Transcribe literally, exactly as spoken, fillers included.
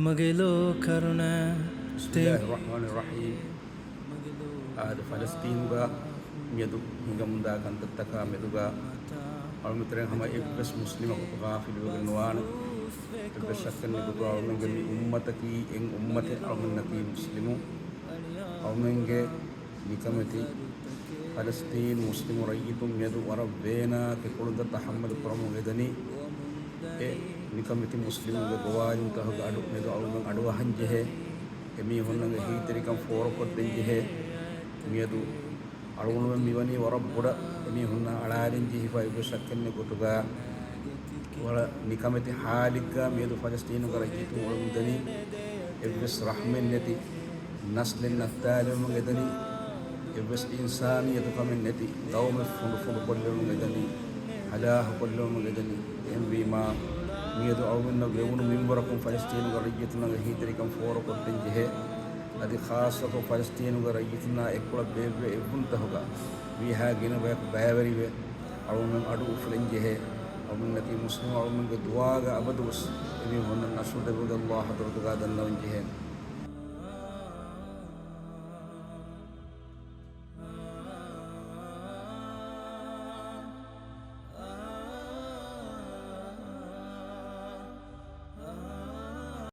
މަގެލޯ ކަރުނަ. ބިސްމިއްލާހި ރަޙްމާނި ރަޙީމް. އާދެ، ފަލަސްޠީނުގަ މިއަދު ހިނގަމުންދާ ކަންތައްތަކާ މެދުގަ އަޅުމެތެރެން ހަމަ އެއްވެސް މުސްލިމަކު ޣާފިލުވެގެން ނުވާނެ. އެއްވެސް ޝައްކެއް ނެތް ގޮތުގަ އަޅުމެންގެ މި އުއްމަތަކީ އެއް އުއްމަތެއް، އަޅުމެންނަކީ މުސްލިމު. އަޅުމެންގެ ނިކަމެތި ފަލަސްޠީން މުސްލިމު ރައްޔިތުން މިއަދު ވަރަށް ވޭނާ ކެކުޅުންތައް ތަޙައްމަލު ކުރަމުން އެދަނީ. އެ ނިކަމެތި މުސްލިމުންގެ ގޮވާލުންތަކުގެ އަޑު މެދު އަޅުމެން އަޑުއަހަން ޖެހޭ. އެމީހުންނަށް އެހީތެރިކަން ފޯރުކޮށްދޭން ޖެހޭ. މިއަދު އަޅުގަނޑުމެން މިވަނީ ވަރަށް ބޮޑަށް އެމީހުންނާ އަޅާލެން ޖެހިފަ އެއްވެސް ޝައްކެއް ނެތް ގޮތުގަ. ވަރަށް ނިކަމެތި ޙާލެއްގަ މިއަދު ފަލަސްޠީނުގެ ރައްޔިތުން އުޅެމުންދަނީ. އެއްވެސް ރަޙްމެއް ނެތި، ނަސްލެއް ނައްތާލެވުމުން އެދަނީ. އެއްވެސް އިންސާނިއްޔަތުކަމެއް ނެތި، ޤައުމެއް ފުނޑުފުނޑުކޮށްލެވުމުން އެދަނީ، ހަލާކުކޮށްލެވުމުން އެދަނީ. އެހެންވީމާ، މިއަދު އަޅުގަނޑުމެންނަށް ވެވުނު މިންވަރަކުން ފަލަސްޠީނުގެ ރައްޔިތުންނަށް އެހީތެރިކަން ފޯރުކޮށްދޭން ޖެހޭ. އަދި ޚާއްޞަކޮށް ފަލަސްޠީނުގެ ރައްޔިތުންނާ އެއްކޮޅަށް ބޭއްވޭ އެއްވުންތަކުގަ ވީހާ ގިނަ ބަޔަކު ބައިވެރިވެ، އަޅުގަނޑުމެން އަޑު އުފުލެން ޖެހޭ. އަޅުގަނޑަކީ މުސްލިމު، އަޅުގަނޑުގެ ދުޢާގަ އަބަދުވެސް އެމީހުންނަށް ނަޞްރު ދެއްވުމުގެ ﷲ ޙަޟްރަތުގަ ދަންނަވަން ޖެހޭ.